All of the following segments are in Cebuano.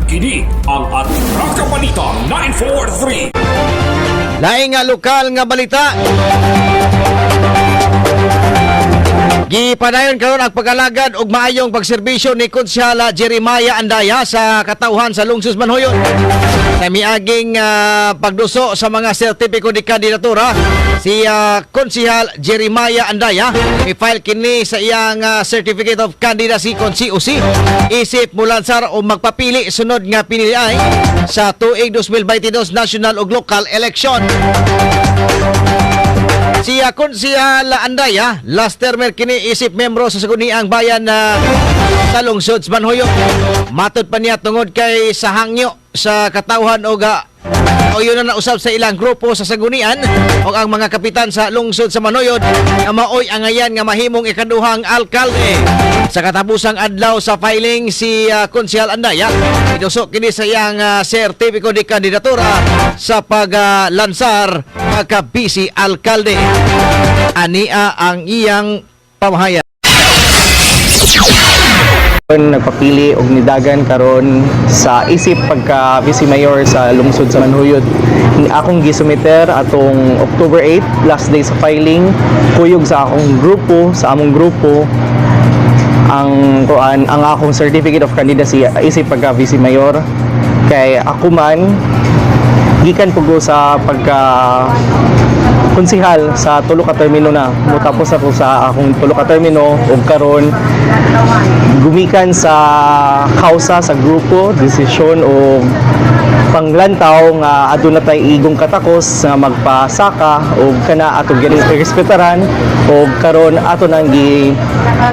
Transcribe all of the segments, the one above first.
Kini ang Atraka Balita 943. Laing nga lokal nga balita. Gipadayon karon ang pag-alagad og maayong pagserbisyo ni Konsehala Jeremiah Andaya sa katawhan sa Lungsod Manhoyon. Sa miaging pagduso sa mga sertipiko de kandidatura, si Konsehal Jeremiah Andaya i-file kini sa iyang Certificate of Candidacy kon COC isip mulansar o magpapili sunod nga piniliay sa tuig 2022 national ug local election. Si Konsehal Andaya, last termer kini isip membro sa Saguniang Bayan na sa lungsod sa Manhoyo. Matod pa niya tungod kay sa hangyo sa katawhan o ga o yun na nausab sa ilang grupo sa Sagunian o ang mga kapitan sa lungsod sa Manuyod nga maoy angayan nga mahimong ikaduhang alkalde. Sa katapusang adlaw sa filing, si Konsehal Andaya iduso kini sa iyang sertipiko de kandidatura sa paglansar pagka vice alkalde. Ania ang iyang pamahayag. Nagpapili og nidagan karon sa isip pagka vice mayor sa lungsod sa Manhuyod. Akong gisumiter atong October 8, last day sa filing, kuyog sa akong grupo, sa among grupo ang kuan, ang akong certificate of candidacy isip pagka vice mayor, kay ako man gikan pud ko sa pagka konsihal sa tulo ka termino na. Motapos ako sa akong tulo ka termino ug karon gumikan sa kausa sa grupo, desisyon o panglantaw nga aduna tay igong katakos nga magpasaka og kana ato girespetaran og karon ato nang gi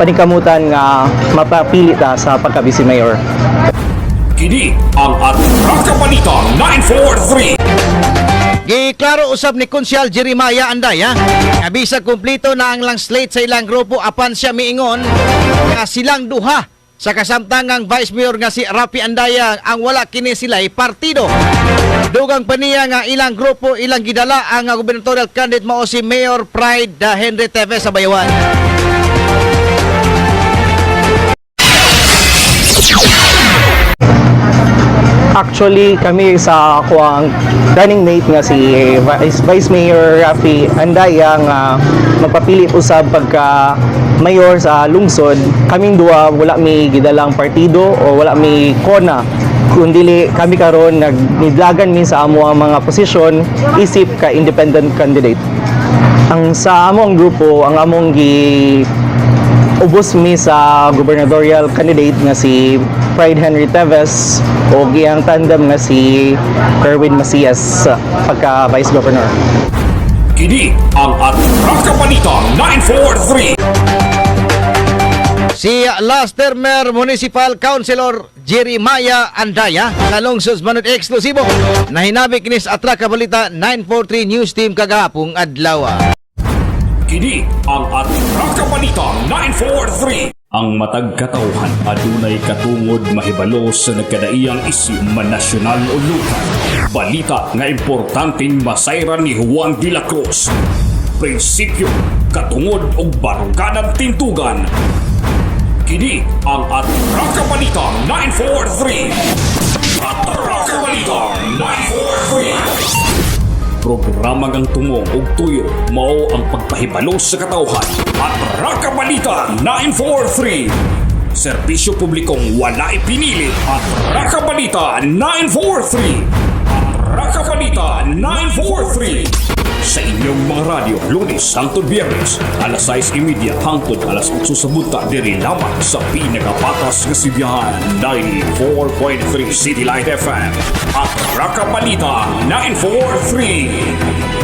paningkamutan nga mapapili ta sa pagka vice mayor. Kini ang Atraka Balita 943. Giklaro usab ni Konsehal Jeremiah Andaya nga bisag kumpleto na ang lang slate sa ilang grupo, apan siya miingon nga silang duha sa kasamtangang Vice Mayor nga si Rafi Andaya ang wala kini sila partido. Dugang pa niya nga ilang grupo ilang gidala ang gubernatorial candidate, mao si Mayor Pride Henry Teves sa Bayawan. Actually, kami sa ako ang running mate nga si Vice Mayor Rafi Andaya nga magpapili usab pagka mayor sa lungsod, kaming duwa wala mi gidalang partido o wala mi kona kundili kami karon nagnidlagan mi sa amo ang mga posisyon isip ka independent candidate. Ang sa among grupo, ang among gi ubos mi sa gubernatorial candidate nga si Pride Henry Teves o iyang tandem nga si Kerwin Macias pagka vice governor. Kini ang Atraka Balita 943. Si last termer Municipal Councilor Jeremiah Andaya sa Lungsod Manut, eksklusibo na hinabi kini sa Atraka Balita 943 News Team kagahapong adlaw. Kini ang Atraka Balita 943. Ang matag katawhan adunay katungod mahibalo sa nagkadaiyang isyu, man nasyonal o lokal. Balita nga importanteng masayran ni Juan de la Cruz. Prinsipyo, katungod ug baruganan tindugan. Kini ang Atraka Balita 943. Atraka Balita 943. Programa ngang tumong ug tuyo mao ang pagpahibalo sa katawhan. Atraka Balita 943. Serbisyo publikong wala ipinili. Atraka Balita 943. Atraka Balita 943. Sa inyong mga radyo, Lunes hangtod Biyernes, alas 6:30 hangtod alas 8 sa buntag, diri lamang sa pinakapatas nga sibihan, 94.3 City Light FM. Atraka Balita 943.